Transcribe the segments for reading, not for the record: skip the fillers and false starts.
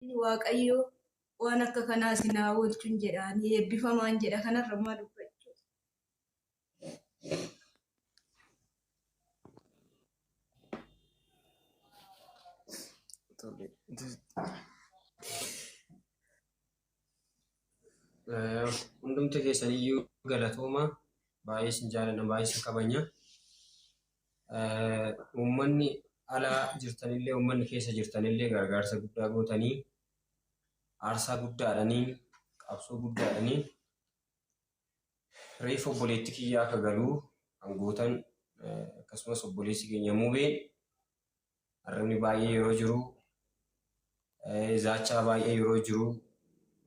Waaqayyo waan akka kanaa isin haa oolchuun jedhaanii eebbifamaan jedha kanarra maal dubbachuu. Hundumti keessaniyyuu galatooma. Baay'ee isin jaalanna, baay'ee isin kabajna. Uummanni alaa jirtanillee, uummanni keessa jirtanillee gargaarsa guddaa gootanii, aarsaa guddaadhanii, qabsoo guddaadhanii reefa obboleetti kiyyaa akka galuu kan gootan, akkasumas obboleessi keenya Mubeen arrabni baay'ee yeroo jiru, zaachaa baay'ee yeroo jiru,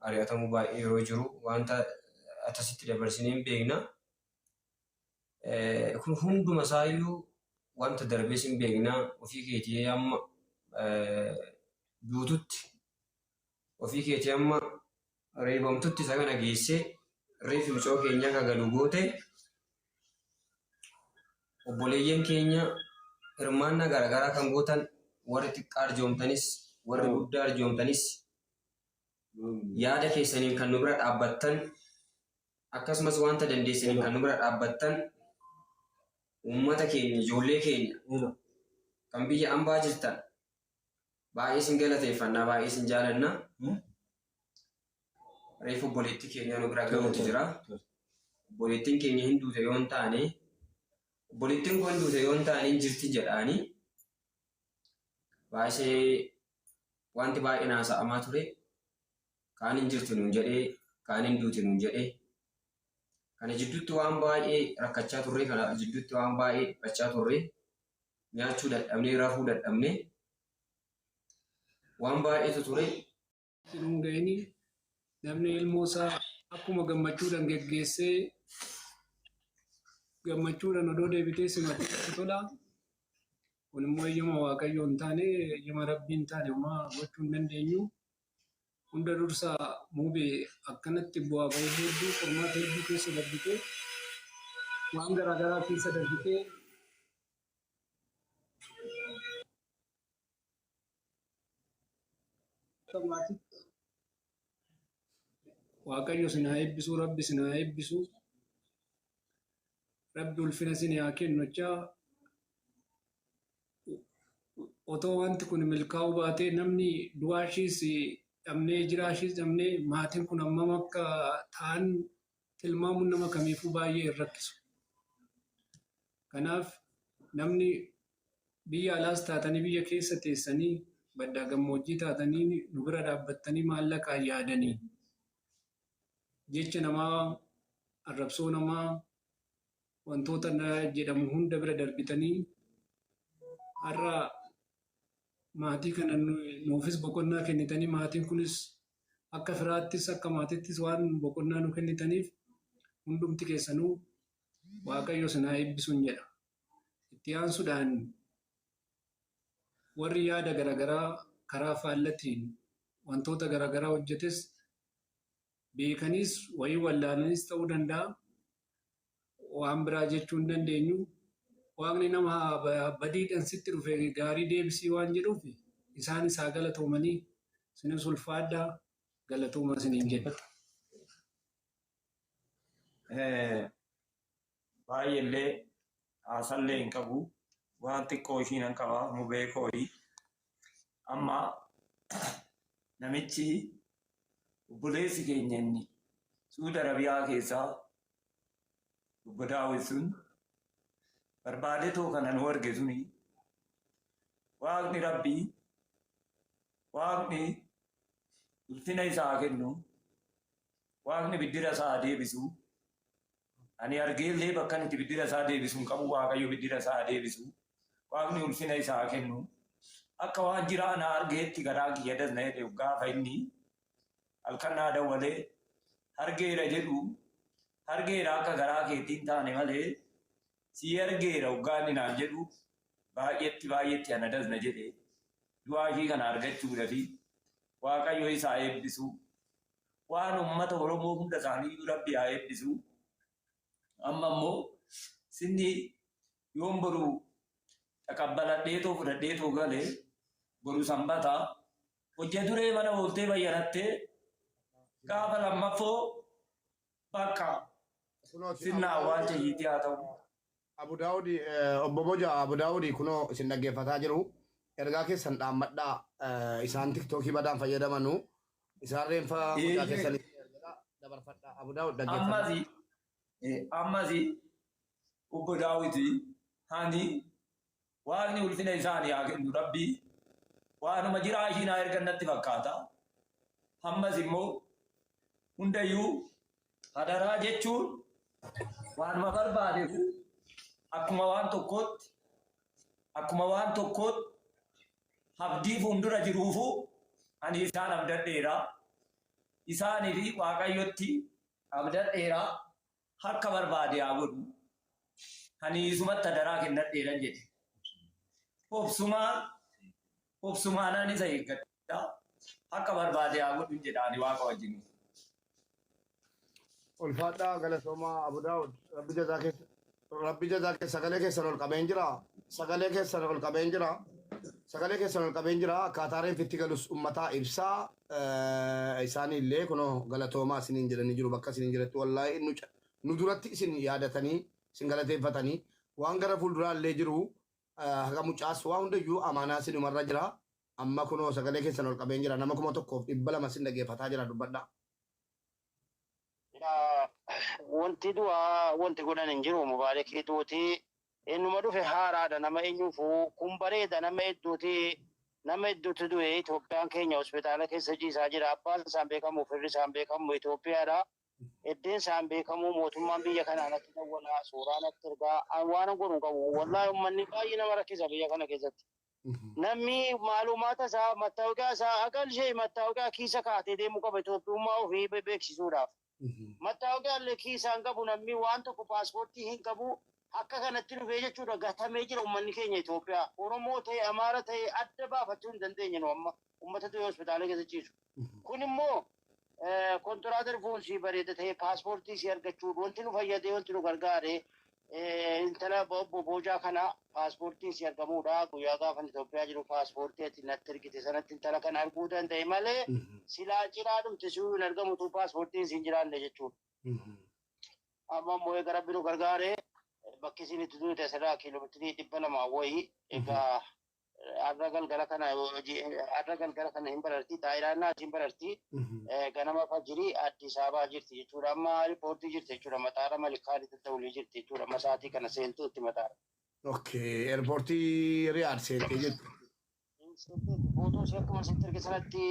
ari'atamuu baay'ee yeroo jiru wanta akkasitti dabarsinee hin beekna. Kun hunduma isaayyuu wanta darbees hin beekna. Ofii keetii amma duututti, ofii keetii amma reebamtutti isa kana geessee reeffi mucoo keenyaa akka galu goote. Obboleeyyan keenya hirmaannaa garaagaraa kan gootan, warri xiqqaa arjoomtanis, warri guddaa arjoomtanis, yaada keessaniin kan nu bira dhaabbattan, akkasumas wanta dandeessaniin kan nu bira dhaabbattan, uummata keenya, ijoollee keenya kan biyya ambaa jirtan, baay'ee isin galateeffannaa, baay'ee isin jaalanna. Reefu obboleettii keenya nu bira gahuutu jira. Obboleettiin keenya hin duute yoo hin taane, obboleettiin koo hin duute yoo hin taane hin jirti jedhaanii baay'ee wanti baay'een haasa'amaa ture. Kaan hin jirti nuun jedhee, kaan hin duute nuun jedhee. Kana jidduutti waan baay'ee rakkachaa turre, kana jidduutti waan baay'ee dhiphachaa turre, nyaachuu dadhabnee, rafuu dadhabnee, waan baay'eetu ture. Sinuun ga'ini namni ilmoo isaa akkuma gammachuudhaan geggeessee gammachuudhaan odoo deebitee simatee itti tola. Kun immoo eeyyama Waaqayyoo hin taane, eeyyama Rabbii hin taane homaa gochuu hin dandeenyu. Hunda dursa Mubee akkanatti bu'aa bahii hedduu, qormaata hedduu keessa darbitee, waan garaa garaa keessa darbitee, akka maatiitti Waaqayyo isin haa eebbisu, Rabbi isin haa eebbisu, Rabbi ulfina isin haa kennu jechaa, otoo wanti kun milkaa'uu baatee namni du'aa ishiis dhabnee jiraa ishiis dhabnee maatiin kun hammam akka ta'an tilmaamuun nama kamiifuu baay'ee hin rakkisu. Kanaaf namni biyya alaas taatanii biyya keessa teessanii baddaa gammoojjii taatanii nu bira dhaabbattanii maallaqaan yaadanii jecha namaa, arrabsoo namaa, wantoota jedhamu hunda bira darbitanii har'a maatii kana nuufis boqonnaa kennitanii, maatiin kunis akka firaattis akka maatiittis waan boqonnaa nu kennitaniif hundumti keessanuu Waaqayyo isin haa eebbisuun jedha. Itti aansuudhaan warri yaada garaagaraa karaa faallatiin wantoota garaagaraa hojjetes beekaniis wayii wallaalaniis ta'uu danda'a. Waan biraa jechuu hin dandeenyu. Waaqni nama badiidhaan sitti dhufe gaarii deebisii waan jedhuuf isaanis haa galatoomanii, isinis ulfaadhaa, galatoomaa isiniin jenna. Baay'eellee haasallee hin qabu. Waan xiqqoo ishii nan qaba mubee kooyi. Amma namichi obboleessi keenya inni Suudi Arabiyaa keessaa obbo Daawit sun barbaadetoo kana nu arge suni, Waaqni Rabbii, Waaqni ulfina isaa haa kennu, Waaqni biddira isaa haa deebisu. Ani argeellee bakka itti biddira isaa deebisu hin qabu. Waaqayyo biddira isaa haa deebisu. Waaqni ulfina isaa haa kennu. Akka waan jiraa na argeetti garaa kiyya das na jedhe gaafa inni halkan naa dawwalee hargeera jedhu. Hargeera akka garaa keetti hin taane malee sii argeera hoggaa inni naan jedhu baay'eetti baay'eetti ana das na jedhe. Du'aa ishii kana argachuudhafi Waaqayyo isaa eebbisu. Waan uummata Oromoo hunda isaaniiyyuu Rabbi haa eebbisu. Amma immoo sinni yoon boru taqabbaladheetoo fudhadheetoo gale, boru Sanbata. Hojja duree mana ooltee bayyanattee gaafa lammaffoo bakka sirna awwaalcha hiitii haa ta'u. Abu Daawudi, obbo Boja Abu Daawudi, kunoo isin dhaggeeffataa jiru. Ergaa keessan dhaammadhaa. Isaan tiktookii badaan fayyadamanu. Isaan reenfa mucaa keessanii dabarfadhaa. Abu Daawud, dhaggeeffadhaa. Ammas obbo Daawiti, hani Waaqni ulfina isaanii haa kennu. Rabbii waanuma jiraa ishiin haa ergan natti fakkaata. Ammas immoo hundayyuu hadaraa jechuun waanuma barbaadeef akkuma waan tokkootti abdii fuuldura jiruufu ani isaan abdadheera. Isaanii fi Waaqayyotti abdadheera, akka barbaade haa godhu. Ani isumatti hadaraa kennadheeran jedhe. Obsumaan obsumaanaan isa eeggadha. Akka barbaade haa godhu jedha ani Waaqa wajjin. Ulfaadhaa, galatoomaa Abu Daawud. Rabbi jazaa keessa, Rabbi jazaa keessa. Sagalee keessan ol qabeen jira. Sagalee keessan ol qabeen jira. Sagalee keessan ol qabeen jira. Akkaataa reenfi itti galus uummataa ibsaa. Isaanii illee kunoo galatoomaa isiniin jedhanii jiru bakka isiniin jedhetti. Wallaahi nu duratti isin yaadatanii isin galateeffatanii, waan gara fuulduraa illee jiru, haga mucaas waa hundayyuu amaanaa isinumarra jira. Amma kunoo sagalee keessan ol qabeen jira. Nama 1200 isin dhaggeeffataa jira, dubbadhaa. Wanti du'aa wanti godhan hin jiru. Mubaarakii duuti eenyuma dhufe haaraadha. Nama eenyuufuu kun bareeda. Nama hedduuti, nama hedduutu du'e. Itoophiyaan keenya hospitaala keessa ciisaa jira. Abbaan isaan beekamu, firri isaan beekamu Itoophiyaadha. Eddeen isaan beekamu, mootummaan biyya kanaa natti dawwalaa, suuraa natti ergaa. Waan godhu hin qabu. Wallaahi, uummanni baay'ee nama rakkisa biyya kana keessatti. Namni maalumaata isaa, mattaawoqaa isaa, aqal ishee mattaawoqaa kiisa kaatee deemuu qaba Itoophiyummaa ofii beeksisuudhaaf. Mattaawoqaa illee kiisaa hin qabu namni, waan tokko paaspoortii hin qabu. Akka kanatti dhufee jechuudha, gatamee jira uummanni keenya Itoophiyaa. Oromoo ta'e, Amaara ta'e, adda baafachuu hin dandeenye nu amma uummata du'ee hospitaala keessa ciisu. Kun immoo kontiraata dhufuun si bareeda ta'e, paaspoortii si argachuu wanti nu fayyadee, wanti nu gargaare intala obbo Boojaa kana paaspoortiin si argamuudha. Guyyaa gaafa Itoophiyaa jiru paaspoortii ati natti ergite sanatti intala kana arguu danda'e malee, silaa ciraa dhumte si hin argamutu paaspoortiin si hin jiraanne jechuudha. Amma immoo egaa Rabbi nu gargaare, bakki isin itti duute asirraa kiiloomeetirii 200 wayii. Egaa har'a galgala kana hin bararti xaayiraan, naas hin bararti. Ganama fajirii Addis Ababaa jirti jechuudha. Amma riippoortii jirti jechuudha. Mataara Malikaali ta'ulii jirti jechuudha. Amma sa'aatii kana seenteetti mataara. Okay, airportii Riyaad seentee jirti. Footoo ishee akkuma sitti erge sanatti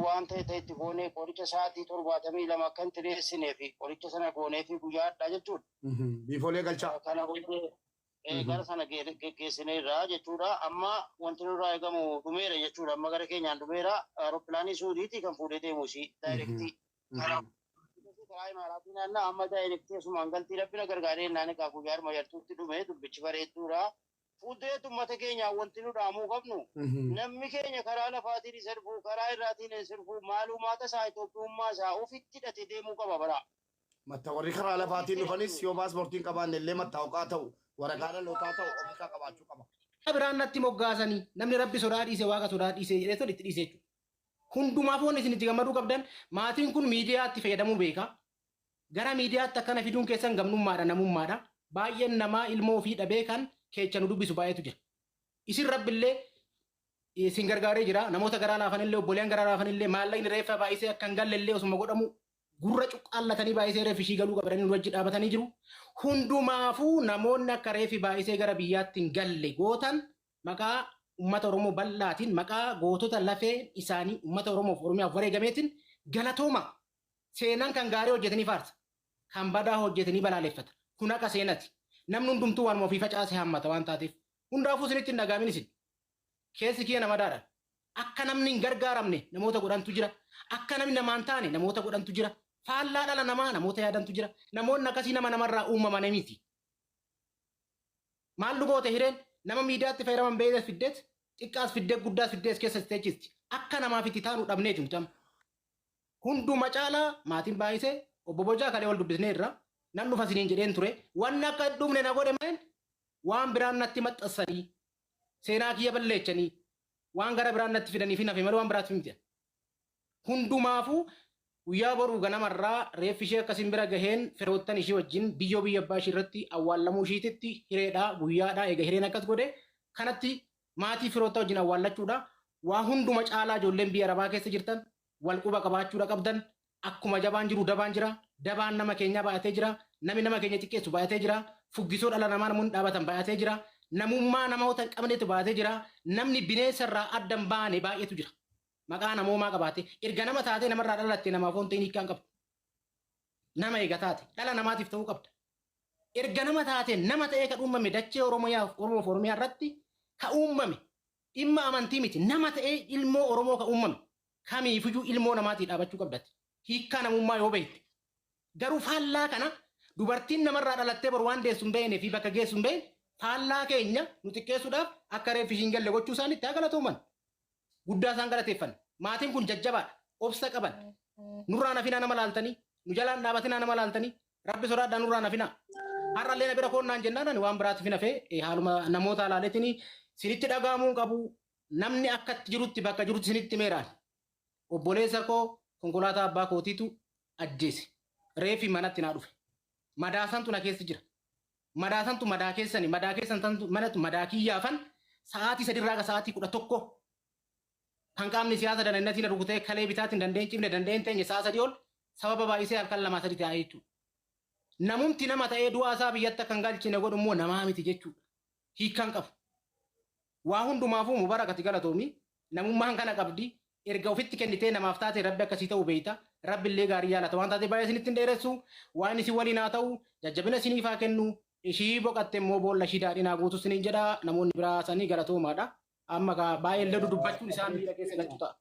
waan ta'e ta'e itti goonee, qoricha sa'aatii 72 akka hin xireessinee fi qoricha sana goonee fi guyyaa hadhaa jechuudha. Biifoolee galchaa. Kana booddee gara sana geggeessineerra jechuudha. Amma wanti nurraa eegamu dhumeera jechuudha. Amma gara keenyaan dhumeera. Aeropilaanii Suudiitii kan fuudhee deemu isii daayirektii. Karaa Imaaraatii naannaa amma daayirektii asumaan galtii. Rabbina gargaaree naan egaa guyyaa harma yartuutti dhume, dubbichi bareedduudha. Fuuldureetti uummata keenyaa wanti nu dhaamuu qabnu, namni keenya karaa lafaatiin isa dhufuu, karaa irraatiin isa dhufuu, maalumaata isaa, Itoophiyummaa isaa ofitti hidhatee deemuu qaba bara. Matta warri karaa lafaatiin dhufanis yoo paaspoortiin qabaanne illee mattaawqaa ta'u, waraqaa dhalootaa ta'u ofiisaa qabaachuu qaba. Biraan natti moggaasanii, namni Rabbi sodaa dhiise, Waaqa sodaa dhiise jedhee tole itti dhiise jechuudha. Hundumaaf wanni isin itti gammaduu qabdan, maatiin kun miidiyaatti fayyadamuu beeka. Gara miidiyaatti akkana fiduun keessan gamnummaadha, namummaadha. Baay'een namaa ilmoo ofii dhabee kan keecha nu dubbisu baay'eetu jira. Isin Rabbillee isin gargaaree jira. Namoota garaa laafanillee, obboleeyyan garaa laafanillee, maallaqni reeffa baay'isee akka hin galle illee osuma godhamu gurra cuqqaallatanii baay'isee reeffi ishii galuu qabatanii nu wajji dhaabatanii jiru. Hundumaafuu namoonni akka reeffi baay'isee gara biyyaatti hin galle gootan, maqaa uummata Oromoo bal'aatiin, maqaa gootota lafee isaanii uummata Oromoof Oromiyaaf wareegameetiin galatooma. Seenaan kan gaarii hojjetanii faarsa. Kan badaa hojjetanii balaaleffata. Kun akka seenati. Namni hundumtuu waanuma ofii facaase hammata waan taateef. Hundaafuu isinitti hin dhagaamin isin. Keessi kiyya nama daadha. Akka namni hin gargaaramne namoota godhantu jira. Akka namni namaan taane namoota godhantu jira. Faallaa dhala namaa namoota yaadantu jira. Namoonni akkasii nama namarraa uumaman miti. Maal nu goote hireen? Nama miidiyaatti fayyadaman beeyda fiddeet, xiqqaas fiddee guddaas fiddees keessa teechisti. Akka namaaf itti taanu dhabneeti nuti amma. Hunduma caalaa maatiin baay'isee, obbo Bocaa kalee wal dubbisnee irra nan dhufa isiniin jedheen ture. Wanni akka hin dhufne na godhe maal? Waan biraan natti maxxansanii seenaa kiyya balleechanii waan gara biraan natti fidanii fi nafe malee waan biraatti miti. Hundumaafuu guyyaa boruu ganamarraa reeffi ishee akkasiin bira gaheen firoottan ishee wajjin biyyoo biyya abbaa ishee irratti awwaallamuu ishiititti hireedha guyyaadha eega hireen akkas godhe kanatti maatii firoottaa wajjin awwaallachuudha. Waa hunduma caalaa ijoolleen biyya arabaa keessa jirtan wal quba qabaachuudha qabdan. Akkuma jabaan jiru dabaan jira. Dabaan nama keenyaa baay'atee jira. Namni nama keenya xiqqeessu baay'atee jira. Fuggisoo dhala namaa namoonni dhaabatan baay'atee jira. Namummaa namoota hin qabnetu baay'atee jira. Namni bineensa irraa adda hin baane baay'eetu jira. Maqaa namoomaa qabaate erga nama taatee namarraa dhalatte namaaf wanti hin hiikkaan qabdu. Nama eega taate dhala namaatiif ta'uu qabda. Erga nama taate nama ta'ee kan uumame dachee Oromiyaa Oromoof Oromiyaa irratti ka uumame dhimma amantii miti nama ta'ee ilmoo Oromoo ka uumame kamiifiyyuu ilmoo namaatii dhaabachuu qabdati. Hiikkaa namummaa yoo beekte. Garuu faallaa kana dubartiin namarraa dhalattee boru waan deessu hin beeknee fi bakka geessu hin beekne faallaa keenya nu xiqqeessuudhaaf akka reeffi ishiin galle gochuu isaaniitti haa galatooman. Guddaa isaan galateeffanna. Maatiin kun jajjabaadha. Obsa qaban. Nurraa nafinaa nama laaltanii, nu jalaan dhaabatinaa nama laaltanii, rabbi sodaadhaa nurraa nafinaa. Har'allee na bira koonnaan jennaan ani waan biraatiif hin hafee haaluma namoota laaleetiin sinitti dhaga'amuu hin qabu. Namni akkatti jirutti bakka jirutti sinitti meeraan. Obboleessa koo konkolaataa abbaa kootiitu ajjeese. Reeffi manatti naa dhufe. Madaasantu na keessa jira. Madaasantu madaa keessani madaa keessan tantu manatu madaa kiyyaafan sa'aatii sadirraa haga sa'aatii 11 kan qaamni siyaasa danannatiin na rukutee kalee bitaatiin danda'een cimne danda'een teenye sa'a sadii ol sababa baay'isee halkan lamaa sadi taa'ee jechuudha. Namumti nama ta'ee du'aa isaa biyyatti akka hin galchine godhu immoo namaa miti jechuudha. Hiikkaan qabu. Waa hundumaafuu Mubarak ati galatoomi. Namummaan kana qabdi. Erga ofitti kennitee namaaf taate Rabbi akka sii ta'u beeyta. Rabbi illee gaarii jaalata waan taate baay'ee isinitti hin dheeressu. Waan isin waliin haa ta'u. Jajjabina isiniif haa kennu. Ishii boqatte immoo boolla ishii daadhiin haa guutu isiniin jedha. Namoonni biraa sanii galatoomaadha. Amma kaa baay'ee illee dudubbachuun isaan miira keessa galchu ta'a.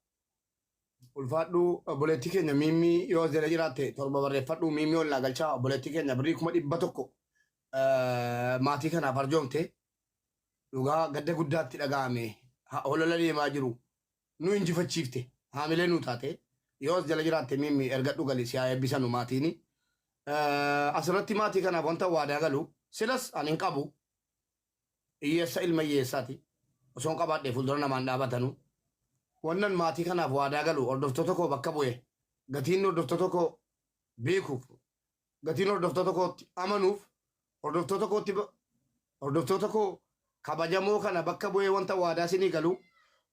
Ulfaadhu obboleettii keenya miimmii yoo as jala jiraatte torba barreeffadhu miimmii ol naa galchaa obboleettii keenya birrii 100,000 maatii kanaaf arjoomte dhugaa gadda guddaatti dhaga'ame holola deemaa jiru nu injifachiifte haamilee nu taate yoo as jala jiraatte miimmii ergadhu gali si haa eebbisanu maatiini asirratti maatii kanaaf wanta waadaa galu silas ani hin qabu hiyyeessa ilma hiyyeessaati. Osoon qabaadhee fuuldura namaan dhaabatanu. Wannan maatii kanaaf waadaa galu hordoftoota koo bakka bu'e gatiin hordoftoota koo beekuuf gatiin hordoftoota kootti amanuuf hordoftoota kootti hordoftoota koo kabajamoo kana bakka bu'ee wanta waadaa isinii galu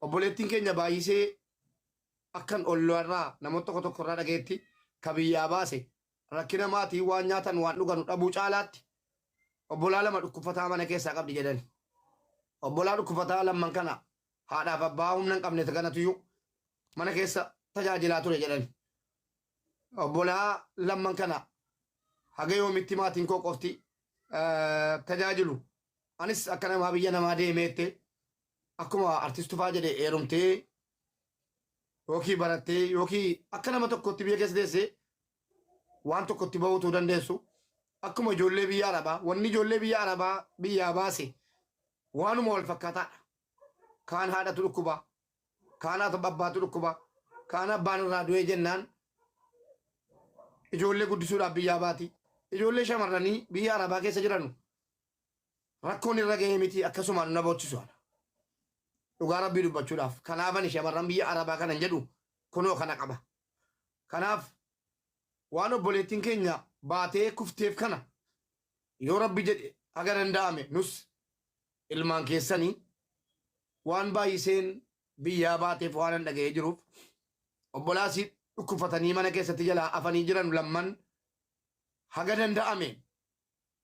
obboleettiin keenya baay'isee akkan ollaarraa namoota tokko tokko irraa dhagayetti ka biyyaa baase rakkina maatii waan nyaatan waan dhuganu dhabuu caalaatti obbolaa lama dhukkubfataa mana keessaa qabdi jedhani. Obbolaa dhukkubfataa lamman kana haadhaaf abbaa humna hin qabne kanatuyyuu mana keessa tajaajilaa ture jedhani. Obbolaa lamman kana haga yoomitti maatiin koo qofti tajaajilu. Anis akka namaa biyya namaa deemeette akkuma artist Tufaa jedhe heerumtee yookiin barattee yookiin akka nama tokkotti biyya keessa teessee waan tokkotti bahuutu dandeessu. Akkuma ijoollee biyya Arabaa wanni ijoollee biyya Arabaa biyyaa baase waanuma wal fakkaataadha. Kaan haadhatu dhukkuba, kaan abbaatu dhukkuba, kaan abbaan irraa du'ee jennaan ijoollee guddisuudhaaf biyyaa baati. Ijoollee shamarranii biyya Arabaa keessa jiran rakkoon irra ga'ee miti akkasumaan na boochisu. Dhugaa rabbii dubbachuudhaaf kanaaf ani shamarran biyya Arabaa kanan jedhu kunoo kana qaba. Kanaaf waan obboleettiin keenya baatee kufteef kana yoo rabbi jedhe haga danda'ame nus ilmaan keessanii waan baay'iseen biyyaa baateef waan an dhaga'ee jiruuf obbolaasii dhukkufatanii mana keessatti jalaa afanii jiran lamman haga danda'ame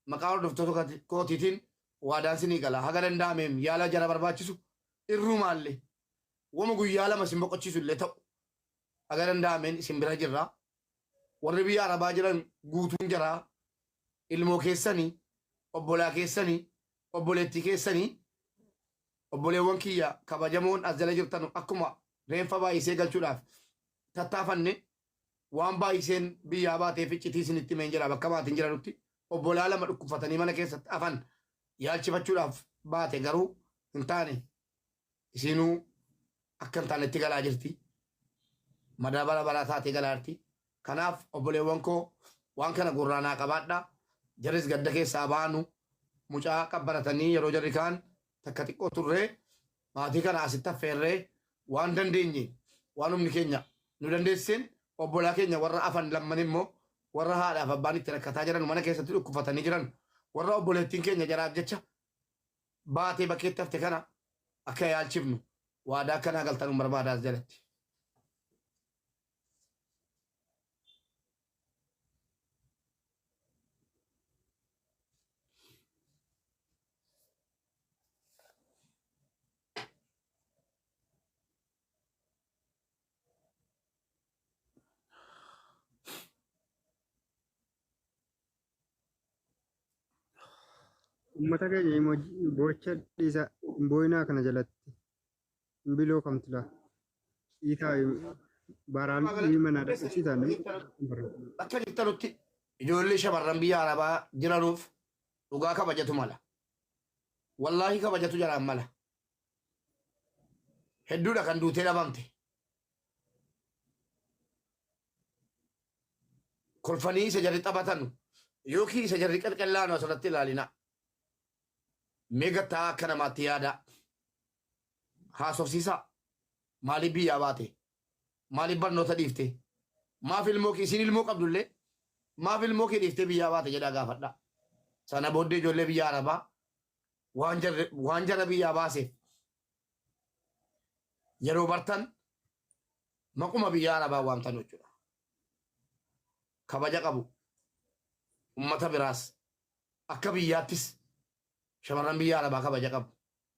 maqaa hordoftoota kootiitiin waadaan sinii gala haga danda'ameen yaala jara barbaachisu irrumaallee wama guyyaa lama isin boqochiisu illee ta'u haga danda'ameen isin bira jirra. Warri biyya Arabaa jiran guutuun jaraa ilmoo keessanii, obbolaa keessanii, obboleettii keessanii, obboleewwan kiyya kabajamoon as jala jirtan akkuma reenfa baay'isee galchuudhaaf tattaafanne waan baay'iseen biyyaa baateef iccitii isinitti himeen jira bakka maatiin jiranutti obbolaa lama dhukkubfatanii mana keessatti hafan yaalchifachuudhaaf baate garuu hin taane isiinuu akka hin taanetti galaa jirti. Madaa bara baraa taatee galaa jirti. Kanaaf obboleewwan koo waan kana gurraa naa qabaadha. Jarris gadda keessaa baanu mucaa qabbaratanii yeroo jarri kaan takka xiqqoo turree maatii kana asitti affeerree waan dandeenye waan humni keenya Nu dandeessiseen obbolaa keenya warra afan lamman immoo warra haadhaaf abbaan itti rakkataa jiran mana keessatti dhukkufatanii jiran warra obboleettiin keenya jaraaf jecha baatee bakkeetti hafte kana akka yaalchifnu waadaa akkanaa galtan nu barbaadaas jalatti. Uummata keenya boo'icha dhiisa hin boo'inaa kana jalatti hin biloo kamtu laa. Dhiitaa baraan manaa dhaqisiisaa namni Akka jirtanutti ijoollee shamarran biyya Arabaa jiranuuf dhugaa kabajatu mala. Wallaahi kabajatu jaraan mala. Hedduudha kan duutee dhabamte. Kolfanii isa jarri taphatan yookiin isa jarri qalqallaanu asirratti ilaalina. Mee gattaa akka namaatti yaada. Haasofsiisaa. Maaliif biyyaa baate? Maaliif barnoota dhiifte? Maaf ilmoo kee isin ilmoo qabdullee maaf ilmoo kee dhiiftee biyyaa baate jedhaa gaafadha. Sana booddee ijoollee biyya Arabaa waan jarri waan jara biyyaa baaseef yeroo bartan maquma biyya Arabaa waamtan jechuudha. Kabaja qabu. Ummata biraas akka biyyaattis shamarran biyya Arabaa kabaja qabu.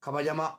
Kabajamaa.